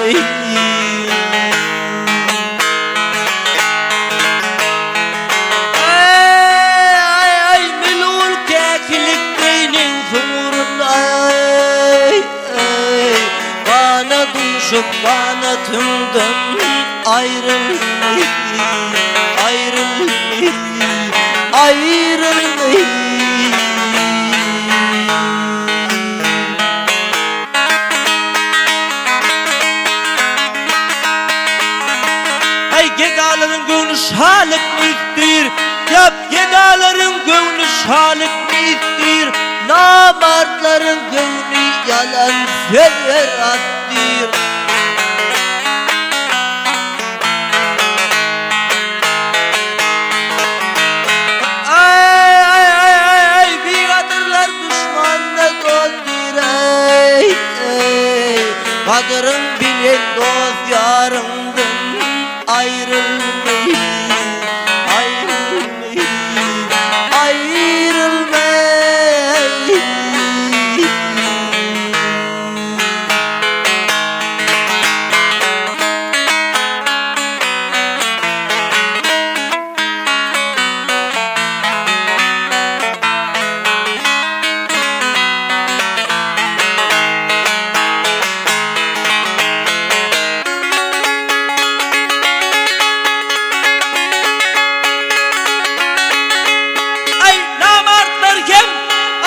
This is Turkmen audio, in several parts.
Aý, melul käkilik beýniň sumrun aý, Gana duşup ganatyňdan aýrylmaý, aýrylmaý, aýrylmaý. Aý, gedalaryň göwni şalykmy istir, Ýap, gedalaryň göwni şalykmy istir, Namartlaryň göwni ýalan sözler atdyr. Aý, bigadyrlar duşmanda dost diýr-eý, Gadyryň bilen dost ýaryňdan aýrylmaý, aýrylmaý, aýrylmaý. Aý namartlar hem,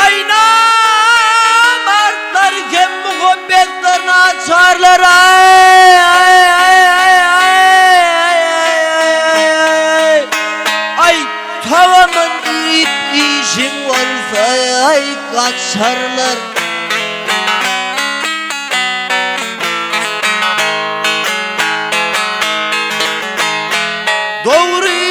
aý namartlar hem muhabbetlerini açarlar aý aý aý aý aý aý aý tagamyn diýip işiň bolsa aý gaçarlar. Dogry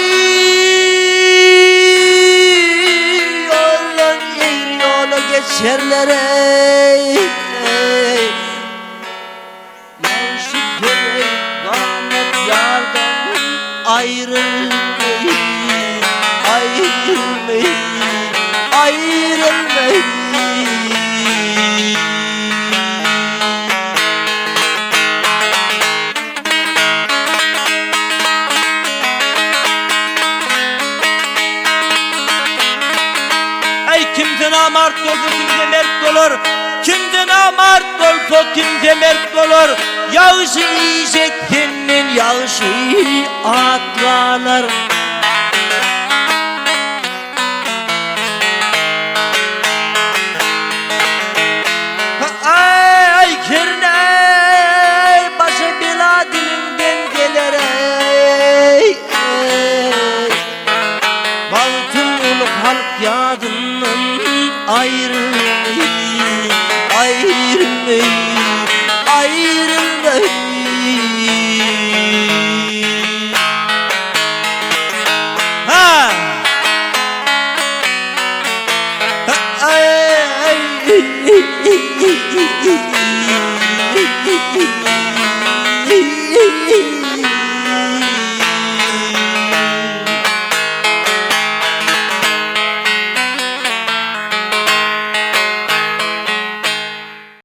ýoldan egri ýola geçerler eý, eý. Ýagşy gerek ganat ýardan aýrylmaý, aýrylmaý, aýrylmaý. Eý, kimse namart bolsa, kimse mert bolar, Kimse namart bolsa, kimse mert bolar, Ýagşy iş et senden ýagşy at galar. Aý, hernä başa bela diliňden geler eý, eý. Bagtym uly halk ýadyndan aýrylmaý, aýrylmaý, aýrylmaý. Ha!